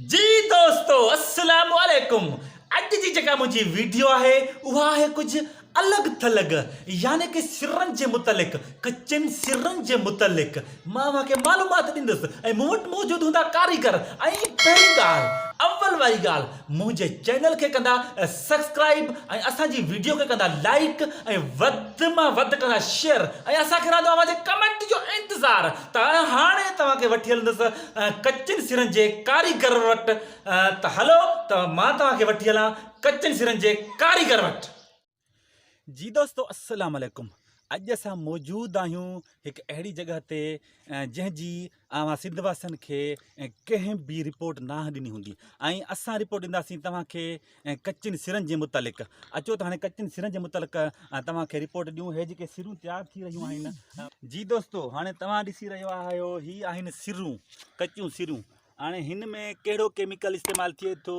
جي دوستو السلام عليڪم اڄ جي جيڪا منهنجي ويڊيو آهي اها آهي ڪجهه الڳ ٿلڳ يعني ڪي سرن جي متعلق ڪچن سرن جي متعلق مان اوهان کي معلومات ڏيندس ۽ مون وٽ موجود هوندا ڪاريگر ۽ پهرين ڳالهه اول واري ڳالهه منهنجي چينل کي ڪندا سبسڪرائب ۽ اسان جي ويڊيو کي ڪندا لائيڪ ۽ وڌ مان وڌ ڪندا شيئر ۽ اسان کي رهندو اوهان جي ڪمينٽ جو انتظار ته هاڻي توهان کي وٺي هلندس ڪچن سرن جي ڪاريگر وٽ ته هلو ته مان توهان کي وٺي هلان ڪچن سرن جي ڪاريگر وٽ. جي دوستو السلام عليڪم اڄ اسان موجود آهيون هڪ اهڙي جڳهه تي جنهن جي اوهان سنڌ واسين کي ڪنهن به رپورٽ ناهه ڏني هوندي ۽ اسان رپورٽ ڏينداسين توهان کي ڪچين سرن جي متعلق اچو ته هاڻي ڪچين سرن جي متعلق توهان کي رپورٽ ڏيون هي جيڪي سرون تيار ٿي رهيون آهن جي دوستو هاڻي توهان ڏسي رهيو آهيو هي آهن سرون ڪچيون سرون هاڻي هن ۾ ڪهڙو ڪيميڪل استعمال ٿئي ٿو،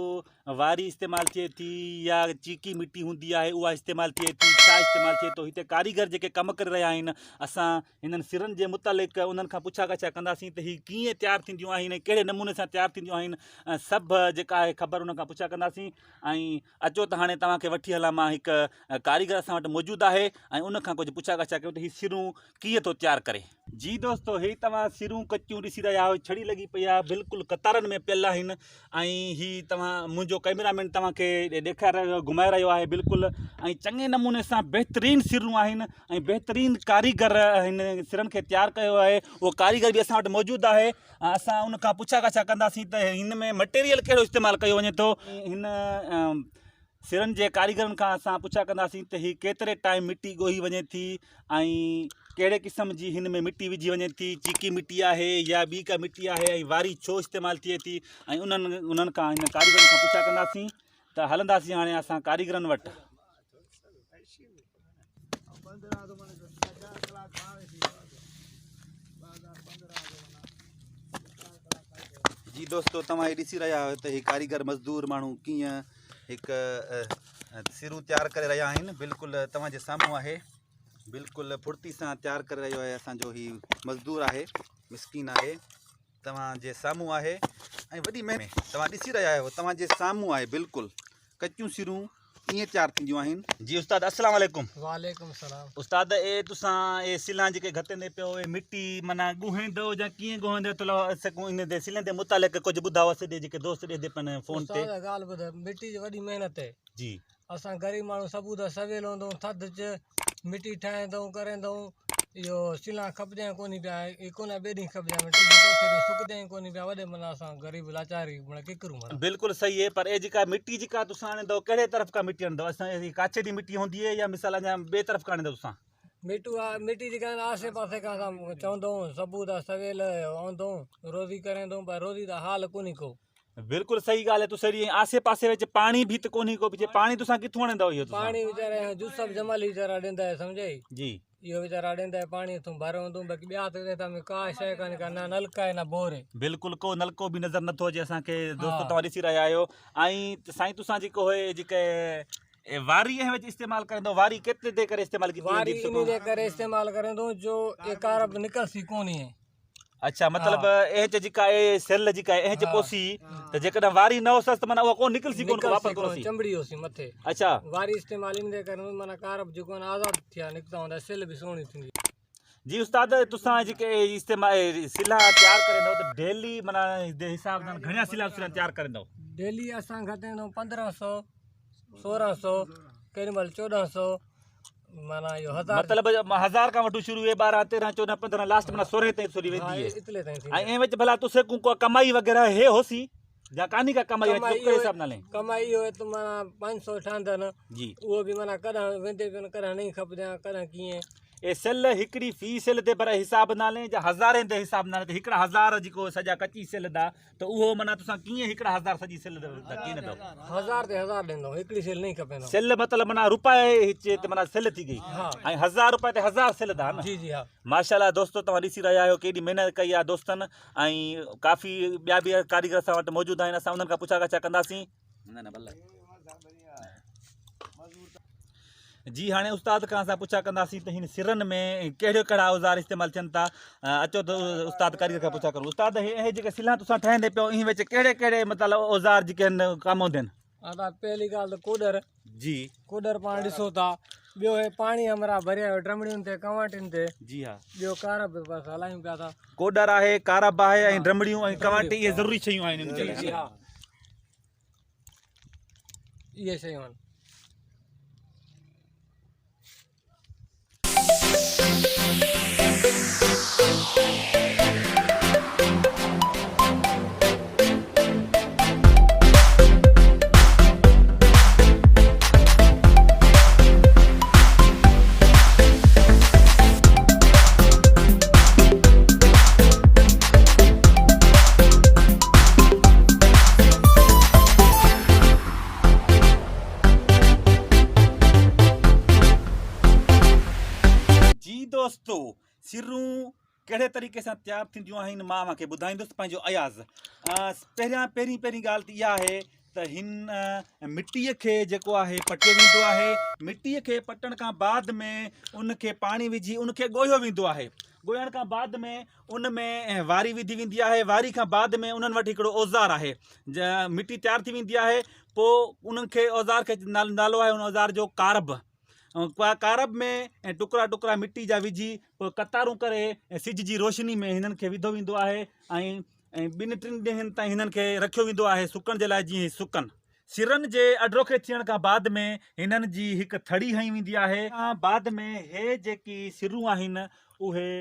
واري استعمال ٿئي ٿي يا چيڪي مٽي هوندي آهي اها استعمال ٿئي ٿي ڇا استعمال ٿئي ٿو هتي ڪاريگر جيڪي ڪم ڪري رهيا آهن اسان هنن سرن جي متعلق انهن کان پڇا ڳاڇا ڪنداسين ته هي ڪيئن تيار ٿينديون آهن ۽ ڪهڙي نموني سان تيار ٿينديون آهن سڀ جيڪا آهي خبر انهن کان پڇا ڪنداسين ۽ اچو ته هاڻي توهان کي وٺي هلان مان هڪ ڪاريگر اسان وٽ موجود آهي ۽ ان کان ڪجهه پڇا ڳاڇا ڪيون ته هي سرون ڪيئن ٿو تيار ڪري. جي دوستو هي توهان سرون ڪچيون ڏسي رهيا آهيو ڇڙي لڳي پئي آهي بلڪل قطارن ۾ پيل آهن ۽ هي توهان منهنجو ڪئميرا مين توهان کي ڏيکاري رهيو آهي گهمائي رهيو آهي بلڪل ۽ چڱي نموني سان بهترين سرون آهن ۽ بهترين ڪاريگر هن سرن کي تيار ڪيو آهي اهو ڪاريگر به اسان وٽ موجود آهي اسان ان کان پڇا ڳاڇا ڪنداسين ته هن ۾ مٽيريل ڪهڙو استعمال ڪيو وڃي ٿو هن سرن جي ڪاريگرن کان اسان پڇا ڪنداسين ته هي ڪيتري ٽائيم مٽي ڳوهي وڃي ٿي ۽ ڪهڙي قسم جي هن ۾ مٽي وجهي وڃي ٿي چيڪي مٽي آهي يا ٻي ڪا مٽي آهي ۽ واري ڇو استعمال ٿئي ٿي ۽ انهن انهن کان هن ڪاريگرن کان پڇا ڪنداسين ته هلنداسين هاڻي اسان ڪاريگرن وٽ. جي دوستو توهان هي ڏسي رهيا آهيو ته هي ڪاريگر مزدور ماڻهو ڪيئن هڪ سرون تيار ڪري رهيا آهن بلڪل توهان جي سامهون آهي بلڪل ڦڙتي سان تيار ڪري رهيو آهي اسان جو هي مزدور آهي مسڪين آهي توهان جي سامهون آهي ۽ وڏي محنت توهان ڏسي رهيا آهيو توهان جي سامهون آهي بلڪل ڪچيون سرون ڪيئن تيار ٿينديون آهن. جي استاد السلام عليڪم. وعليڪم السلام. استاد اي تسان اي سلان جيڪي گهتيندي پيو اي مٽي معنيٰ ڳوهيندو يا ڪيئن ڳوهيندو ٿورو اسان ان تي سلن تي متعلق ڪجهه ٻڌاء اسان ڏي جيڪي دوست ڏيندي پن فون تي. استاد ڳالهه ٻڌ مٽي جي وڏي محنت اي. جي. اسان غريب ماڻهو صبح دا سويل هوندو ٿڌ چ مٽي ٺاهيندو ڪريندو اهو سلان کپجائين ڪونهي پيا هڪ نه ٻئي ڏينهن کپجائين ٽي ڏينهن چوٿين ڏينهن سڪجائين ڪونهي پيا وڏي معنيٰ اسان غريب لاچاري معنيٰ ڪڪرون معنيٰ. بلڪل صحيح هي پر اي جيڪا مٽي جيڪا تسان آڻيندو ڪهڙي طرف کان مٽي آڻيندو اسان هي ڪاڇي جي مٽي هوندي هي يا مثال اڃا ٻئي طرف کان آڻيندو تسان. مٽو آ مٽي جيڪا آسي پاسي کان اسان چوندو صبح دا سويل آندو روزي ڪريندو پر روزي دا حال ڪونهي ڪو. بلڪل صحيح ڳالهه آهي تسري ۽ آسي پاسي وچ پاڻي به ته ڪونهي ڪو پڇي پاڻي تسان ڪٿون آڻيندا اهو تسان پاڻي ويچارا يوسف جمالي ويچارا ڏيندا آهي سمجهئي جي اهو ويچارا ڏيندا آهي پاڻي اتون ڀر هوندو باقي ٻيا ته هتان ۾ ڪا شيء ڪانهي ڪا نه نلڪا آهي نه بور آهي بلڪل ڪو نلڪو به نظر نٿو اچي اسان کي دوستو توهان ڏسي رهيا آهيو ۽ سائين تسان جيڪو هي جيڪي واري ۽ وچ استعمال ڪريندو واري ڪيتري the ڪري استعمال ڪيتي واري انهي جي ڪري استعمال ڪريندو جو اي ڪار به نڪل سي ڪونهي اڇا مطلب اهچ جيڪا اي سيل جيڪا اهچ پوسي ته جيڪڏهن واري نه هوسس ته معنيٰ اها ڪون نڪل سي ڪون واپس ڪون سي چمڙي هوسي مٿي اڇا واري استعمال ان جي ڪري معنيٰ ڪارب جيڪو آهن آزاد ٿيا نڪتا هوندا سيل به سهڻي ٿيندي. جي استاد تسان جيڪي استعمال سلا تيار ڪريندو ته ڊيلي معنيٰ جي حساب سان گهڻيا سلا سلا تيار ڪريندو؟ ڊيلي اسان گهٽيندو 1500 1600 ڪيڏي مهل 1400 معنيٰ اهو هزار مطلب هزار کان وٺو شروع هي 12 13 14 15 لاسٽ معنيٰ 16 تائين سوري ويندي هي اتلي تائين ۽ اين وچ ڀلا تو سيڪون ڪو ڪمائي وغيره هي هوسي يا ڪاني کا ڪمائي هي ڪهڙي حساب نال ڪمائي اهو ته معنيٰ 500 ٺهندن جي اهو به معنيٰ ڪڏهن ويندي پين ڪڏهن نہیں کپجان ڪڏهن ڪيئن اي سيل هڪڙي في سيل تي پر حساب نالي يا هزارين تي حساب نالي ته هڪڙا هزار جيڪو سڄا ڪچي سيل دا ته اهو معنيٰ تسان ڪيئن هڪڙا هزار سڄي سيل دا ڪيئن ڏندو؟ هزار تي هزار ڏيندو هڪڙي سيل نہیں کپيندو. سيل مطلب معنيٰ روپائي هچ ته معنيٰ سيل ٿي گئي ۽ هزار روپائي تي هزار سيل دا نه جي جي ها. ماشاءالله دوستو توهان ڏسي رهيا آهيو ڪيڏي محنت ڪئي آهي دوستن ۽ ڪافي ٻيا به ڪاريگر اسان وٽ موجود آهن اسان انهن کان پڇا ڳاڇا ڪنداسين. جي هاڻي استاد کان اسان پڇا ڪنداسين ته هن سرن ۾ ڪهڙيو ڪهڙا اوزار استعمال ٿين ٿا اچو ته استاد ڪاريگر کان پڇا ڪرون استاد هي هي جيڪي سلان تسان ٺاهيندي پيو انهي وچ ڪهڙي ڪهڙي مطلب اوزار جيڪي آهن ڪم هوندي آهن ادا پهلي ڳالهه ته ڪوڏر جي ڪوڏر پاڻ ڏسو ٿا ٻيو هي پاڻي همرا ڀريا آهيو ڊرمڙين تي ڪنواٽين تي جي ها ٻيو ڪارب به بس هلايون پيا ٿا ڪوڏر آهي ڪارب آهي ۽ ڊرمڙيون ۽ ڪنواٽي اهي ضروري شيون آهن ان جي لاء جي ها اهي شيون آهن. جي دوستو سرون ڪهڙي طريقي سان تيار ٿينديون آهن مان اوهان کي ٻڌائيندس پنهنجو اياز پهريان پهرين پهرين ڳالهه ته اها آهي ته هن مٽيء کي جيڪو آهي پٽيو ويندو آهي مٽيء کي پٽڻ کان بعد ۾ ان کي پاڻي وجهي ان کي ڳوهيو ويندو آهي ڳوهڻ کان بعد ۾ ان ۾ واري وڌي ويندي آهي واري کان بعد ۾ انهن وٽ هڪڙو اوزار آهي مٽي تيار ٿي ويندي آهي پوء انهن کي اوزار کي نالو آهي ان اوزار جو ڪارب ڪارب ۾ ٽڪرا ٽڪرا مٽي جا وجهي پوء قطارون ڪري سج جي روشني ۾ هنن کي وڌو ويندو آهي ۽ ۽ ٻن ٽن ڏينهن تائين هنن کي رکيو ويندو آهي سڪڻ جي لاء جيئن هي سڪن. سرن جي اڍروکي ٿيڻ کان بعد ۾ هنن جي هڪ ٿڙي هنئي ويندي آهي. بعد ۾ هي جيڪي سرون آهن اهي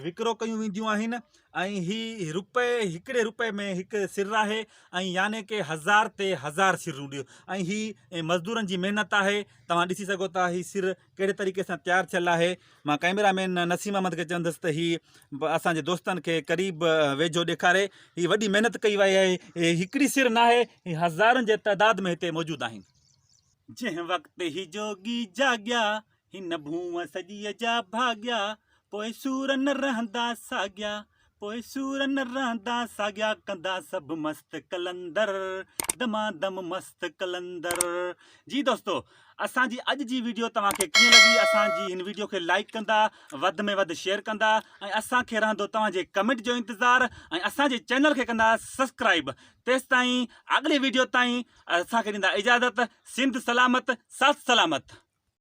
وڪرو ڪيون وينديون آهن ۽ هي رپئي هڪڙي رپئي ۾ هڪ سر آهي ۽ يعني ڪي هزار تي هزار سرون ڏيو ۽ هي مزدورن جي محنت آهي توهان ڏسي سگهو ٿا هي سر ڪهڙي طريقي سان تيار ٿيل آهي مان ڪئميرا مين نسيم احمد کي چوندس ته هي اسان جي دوستن کي قريب ويجهو ڏيکاري هي وڏي محنت ڪئي وئي آهي هي هڪڙي سر ناهي هي هزارن جي تعداد ۾ هتي موجود آهن. جنهن وقت هي جوڳي جاڳيا هن ڀونء سڄيء جا ڀاڳيا پوء سور نه رهندا ساڳيا پوء سور نه رهندا ساڳيا ڪندا سڀ مست قلندر دما دم مست قلندر جي دوستو اسان جي اڄ جي ويڊيو توهان کي ڪيئن لڳي اسان جي هن ويڊيو کي لائيڪ ڪندا وڌ ۾ وڌ شيئر ڪندا ۽ اسان کي رهندو توهان جي ڪمينٽ جو انتظار ۽ اسان جي چينل کي ڪندا سبسڪرائيب تيستائين اڳلي ويڊيو تائين اسان کي ڏيندا اجازت سنڌ سلامت ساٿ سلامت.